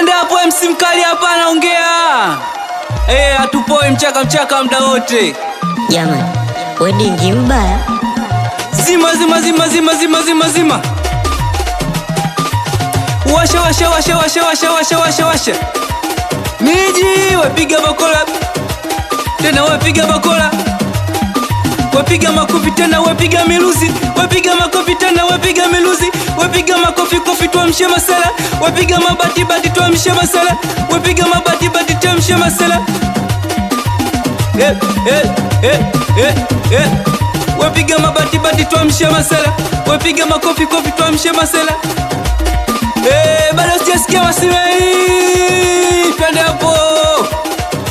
Twende hapo, MC mkali hapa anaongea. Hatupoi mchaka mchaka muda wote. Jamani, wedding mbaya. Zima zima zima zima zima zima zima. Washa washa washa washa washa washa washa washa. Miji wapiga bakola. Tena wapiga bakola. Wapiga makofi tena wapiga miluzi. Wapiga makofi tena wapiga miluzi. Wapiga makofi kofi tuamshe masela. Wapiga mabati bati tuamshe masela. Wapiga mabati bati tuamshe masela. Eh, eh, eh, eh, eh. Wapiga mabati bati tuamshe masela. Wapiga makofi kofi tuamshe masela. Eh, bado sijasikia wasimei. Twende hapo.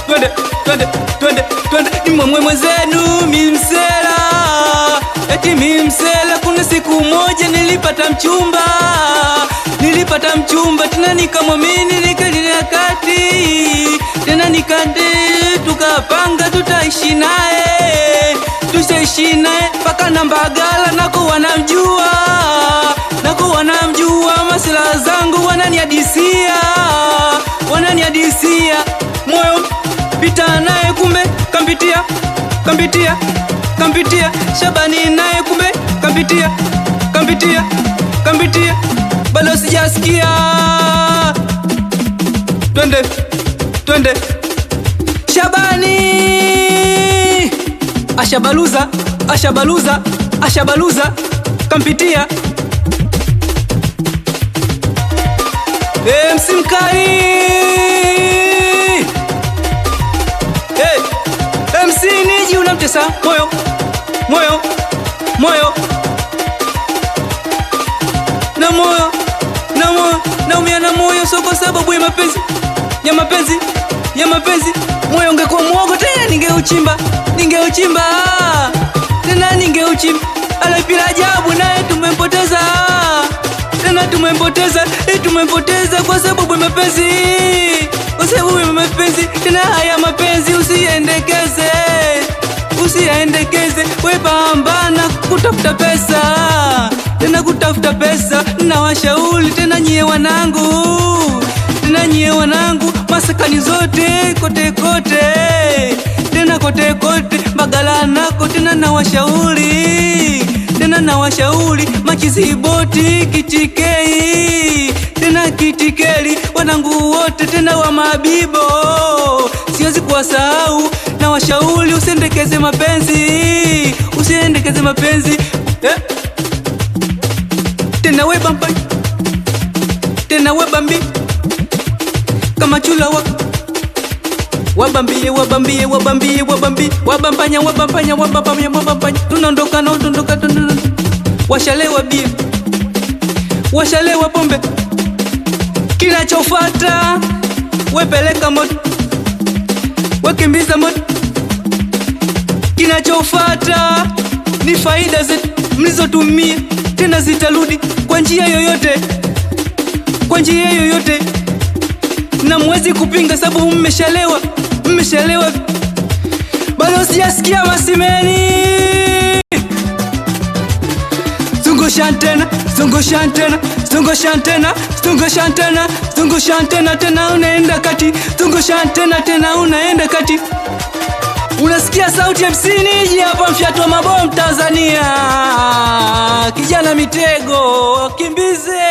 Twende, twende, twende, twende. Ni mwamwe mwenzenu mimsela. Eti mimsela, kuna siku moja nilipata mchumba. Nilipata mchumba tena nikamwamini nikalia kati. Tena nikande tukapanga tutaishi naye. Tutaishi naye mpaka na Mbagala nako wanamjua. Nako wanamjua masela zangu wananiadisia. Wananiadisia. Moyo pita naye kumbe kampitia kampitia kampitia Shabani naye kumbe kampitia kampitia kampitia, bado sijasikia. Twende twende Shabani ashabaluza ashabaluza ashabaluza kampitia. MC mkali. Hey, MC Niji unamtesa moyo moyo moyo na moyo na moyo naumia na moyo, sio kwa sababu ya mapenzi ya mapenzi ya mapenzi. Moyo ungekuwa mwogo tena ningeuchimba ningeuchimba tena ningeuchimba. Alipila ajabu naye tumempoteza tena tumempoteza, tumempoteza kwa sababu ya mapenzi, kwa sababu ya mapenzi. Tena haya mapenzi usiendekeze, usiendekeze, we pambana kutafuta pesa, tena kutafuta pesa. Na washauri tena nyie wanangu, tena nyie wanangu, maskani zote kote kote, tena kote kote, Mbagala nako tena na washauri tena na washauri machiziboti kitikei tena kitikeli wanangu wote tena wa mabibo siwezi kuwasahau na washauri usiendekeze mapenzi usiendekeze mapenzi eh. Tena we bamba tena we bambi kama chula wa wabambie wabambie wabambie wabambi wabambanya wabambanya wabambanya wabambanya tunaondoka na tunaondoka tunaondoka. Washalewa bia washalewa pombe, kinachofuata wepeleka moto wekimbiza moto, kinachofuata ni faida zetu mlizotumia tena zitarudi kwa njia yoyote, kwa njia yoyote, na mwezi kupinga sababu mmeshalewa, mmeshalewa. Bado sijasikia masimeni. Zungusha antena, zungusha antena, zungusha antena, zungusha antena, zungusha antena tena unaenda kati, zungusha antena tena unaenda kati. Unasikia sauti ya MC Niji hapa, mfyatua mabomu Tanzania. Kijana mitego, kimbize.